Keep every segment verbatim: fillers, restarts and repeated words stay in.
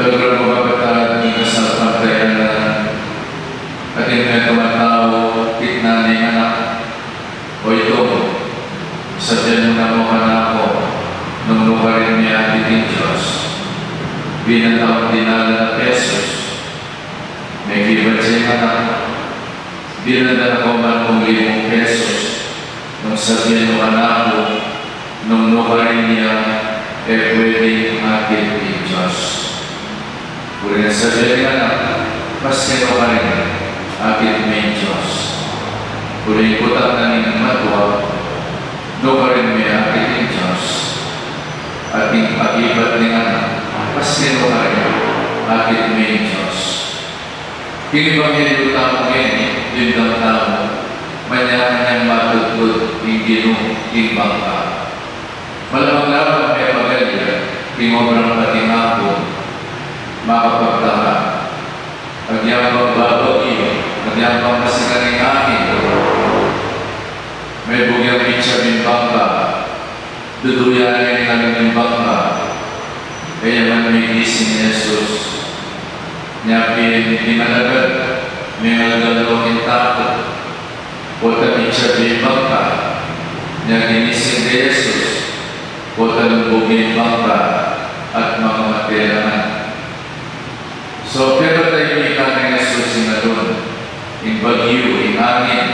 Pagkalugud mu kapatad ing kasalpantayanan, atin metung a tau kitnan ning anak. O Itung, sabyan mu namu kanaku nung nukarin mi akit ing Dios. Binataw dinan na pesos. Mekibat ya ing anak. Binataw na ku man kung limung pesos. Nung sabyan mu kanaku nung nukarin ya, e pwedeng akit ing Dios. Uling sabyan ning anak, maski nukarin, akit me ing Dios. Uling kutang na ning matua, nukarin me akit ing Dios. At ing pakibat ning anak, maski nukarin, akit me ing Dios. King ebanghelyu tamu ngeni, dimdam tamu, manyamanyang matudtud ing Ginu king bangka. Malamang la bang mepagalya king obrang patingapun, makapagtaka. Agyang bang babagyu, agyang bang masikan ing angin, mebugyang mitsabi ing bangka, duduyan ne ning alagad ning bangka. E ya man migising i Jesus. Nya pin ing alagad, mengalgal no king takut. Potang mitsabi ing bangka, nya ginising ne i Jesus, potang lumbug ing bangka, at mangamate la ngan. So, pepatahimikan nang Jesus ing alun, ing bagyu, ing angin.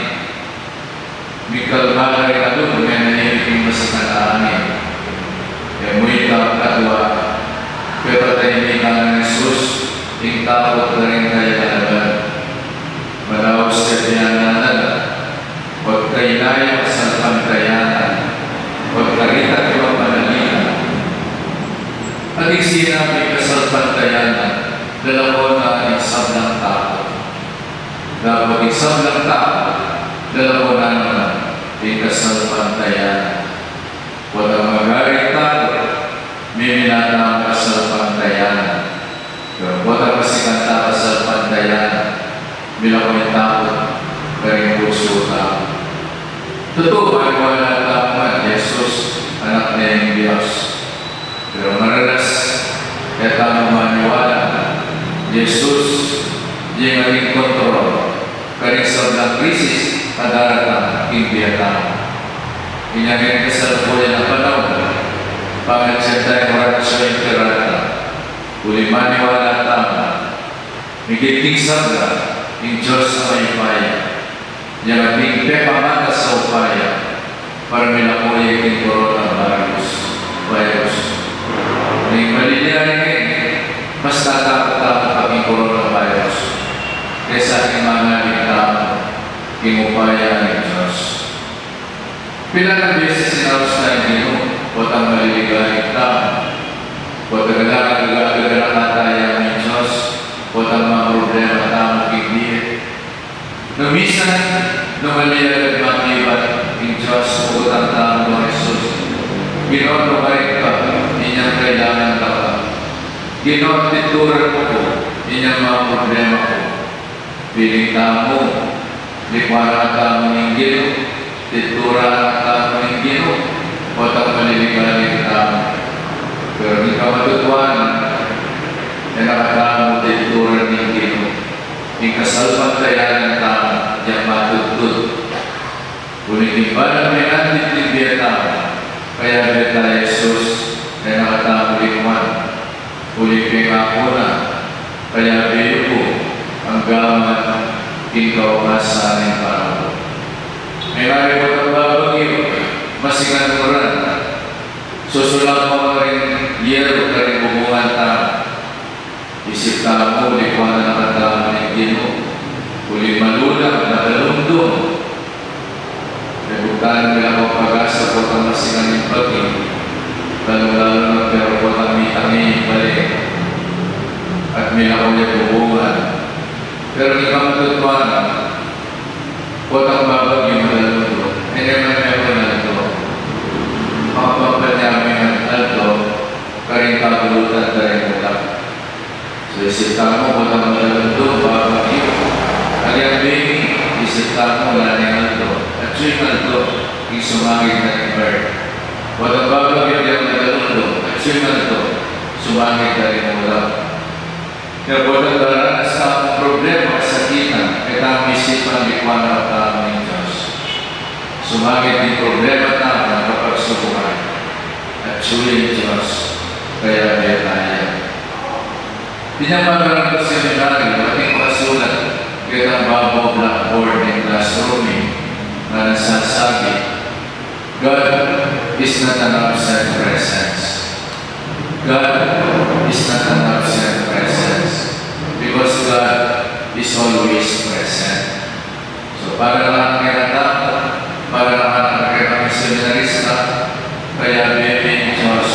Mikalma la ing alun, menahimik ing masikan a angin. E mu ing kaduang, pepatahimikan nang Jesus ing takut karing kayang alagad. Manaus ya ing anak, pagkainayang kasalpantayanan, pagkarita king panalinan. At ing sinabi kasalpantayanan, lalako na ing sablang takut. Dapot ing sablang takut, lalako na naman ing kasalpantayanan. Potang magari ing takut, mimina tang kasalpantayanan. Pero potang masikan tang kasalpantayanan, milako ing takut karing pusu tamu. Tutu, maniwala tamu ngan i Jesus, Anak ne ning Dios. Pero maralas, e tamu maniwala, i Jesus, e ya ing ating kontrol karing sablang krisis a daratang king bie tamu. Inya ngening kasalukuyan a panaun, pangatyan taya ing Oratio Imperata, uli maniwala tamu, migit king sabla, ing Dios a mayupaya, yang ating pepamatas a upaya para milako ya king coronavirus, virus. Ning malilian ngeni, mas tatakut tamu pa king coronavirus kesa king manalig tamu king upaya ning Dios. Pilan a beses inaus na ing Ginu potang maliligalig tamu, potang agagana taya ing Dios, potang mamroblema tamu king bie. Nung misan, nung ali agad makibat ing Dios, puputan tamu kang Jesus, Ginu, nukarin ka, inyang kailangan ka pa. Ginu, tinturan mu ku, inyang mamroblema ku. Piling tamu, likuan na tamu ning Ginu, tinturan na tamu ning Ginu, potang maliligalig tamu. Pero king kamatutuanan, e na ka tamu tinturan ning Ginu. Ing kasalpantayanan tamu, yang matudtud. Uling king banal a menandit ning bie tamu, kayabe ta i Jesus, e na ka tamu likuan. Uling pengaku na, kayabe yu ku, angga man king kawakasan ning panahun. Mengabe potang babagyu, masikan uran, susulang mu karing yeru karing bubungan tamu. Isip tamu, likuan na ka tamu ning Ginu, uling malulang, madalumdum. Mebuktan, milako pag-asa potang masikan ing bagyu, lalung-lalu na pero potang mitang ing bale, at milako ya bubungan. Pero king kamatutuanan, potang babagyu, madalumdum, e ne man meko ing aldo. Pampampan ya mu ing aldo karing kabulutan da ring ulap. So, isip tamu, potang madalumdum, babagyu, agyang bini, isip tamu, ala neng aldo. Atyu ing aldo, ing sumagit na ring bird. Potang babagyu, agyang madalumdum, atyu ing aldo, sumagit na ring ulap. Kaya potang daranas tamu king problema, kasakitan, e tamu isipan, likuan na tamu ning Dios. Sumagip ing problema tamu, kapagsubukan, at suli ing Dios, kayabe taya. Inyang magarang seminaryo, ating pasulat, ketang babo blackboard ning classroom, e, na nasasabi, God is not an absent presence. God is not an absent presence, because God is always present. So, para naman kaya tamu, para naman kaya kami seminarista, kayabe ing Dios,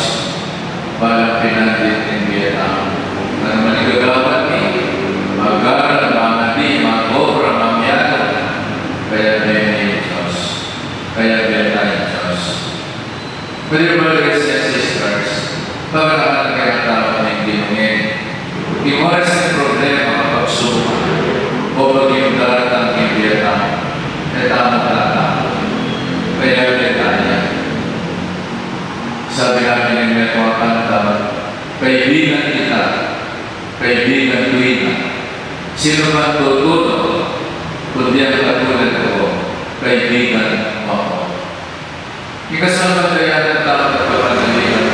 balang pinandit ning bie tamu. Nanu man ing gagawan mi, mag-aral, mangadi, mag-obra, mamiano, kayabe ing Dios. Kayabe taya ing Dios. Pwede ba, brothers and sisters, paganakan kaya tamu ning Ginu ngeni? King oras ning problema, pagsubok, o bagyung daratang king bie tamu, e tamu tatakut. Kayabe taya. Sabi natin ning metung a kanta, kaibigan kita, kaibigan ku ina. Sino man tutulong, kundi ang katulad ko, kaibigan mo ako. Ing kasama kaya ng tao at kapanaligan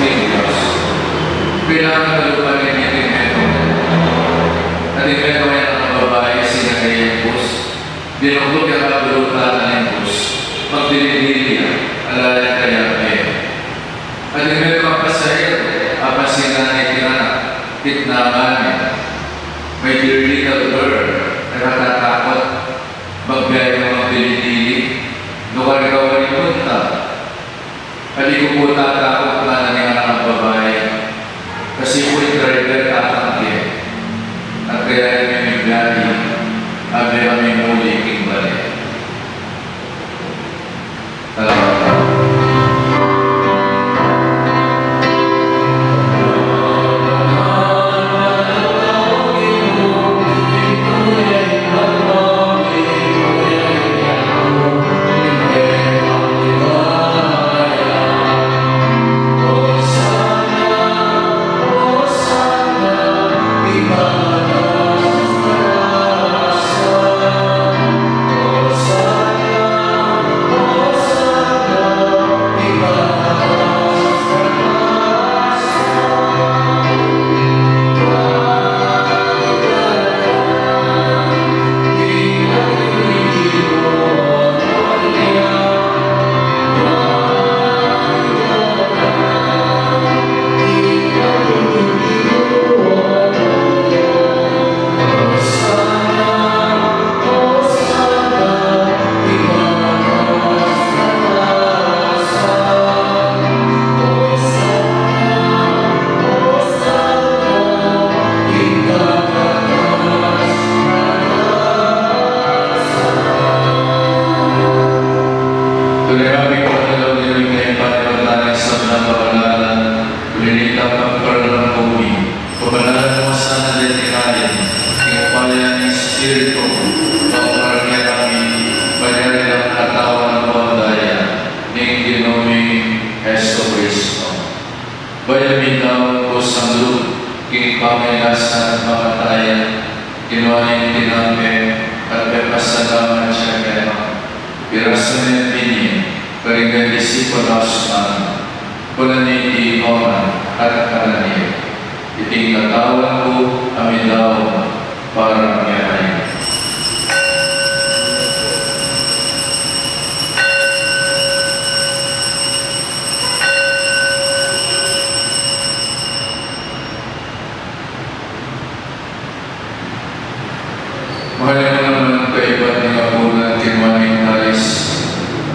king Dios. Kailangan na lupanin niya ing metung. At ing metung a babai, sinakay ing bus. Dinukluk ya kabulutan ning bus. Magdili-dili ya, ala yang kayabe. At ing metung a pasahero, apansin na ne ing anak, kitnangan ne. May dear little girl, nakatatakut. Magbiyahe kang magdili-dili, lugar ikaw alipunta. At e ku pu tatakut, ngana ning anak a babai, kasi pu ing driver tatangke. At kaya rin kami biyahe, abe kami muli king bale. Salamat. Tune kami pagdalaw ding kaipan, iwang na ning sablang kabanalan, uli na ning pagparalan mu mi. Pabanalan mu sana ding kain, king upaya ning Espiritu, para kekami, manyari lang katawan ampon daya ning Ginu ming Jesucristo. Bayu mi daun pu sanlub king pamagkasakit at kamatayan, kinua ne ing tinampe, at pepasalamat ya kekami, pirasu ne, binie karing kayang disipulos, ngana, kunan ye iti kayu at kanan ye. Iti ing katawan ku a midaun para kekayu. Makanyan mu naman kaybat ning apunan, kinua ne ing kalis,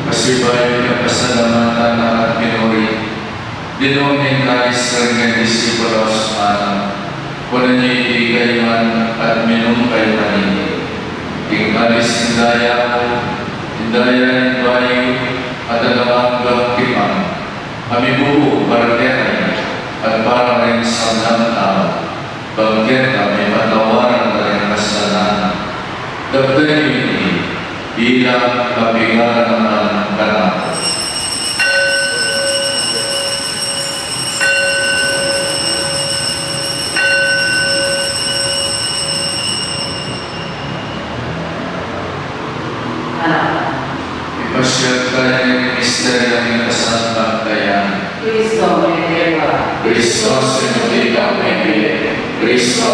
pasibayu ya, pinasalamatan na at pinuri, dinung ne ing kalis karing kayang disipulos, ngana, kunan ye iti kekayu ngan at minum kayu kaniti. Ing kalis ning daya ku, ing daya ning bayu at alang anggang tipan, a mibubu para kekayu at para king sablang tau, bang keta mipatawad la ring kasalanan. Daptan yu iti bilang kapigaran kanaku. Misteryu ning kasalpantayanan. Kristo, mebie ka. Kristo, sinubli kang mebie. Kristo,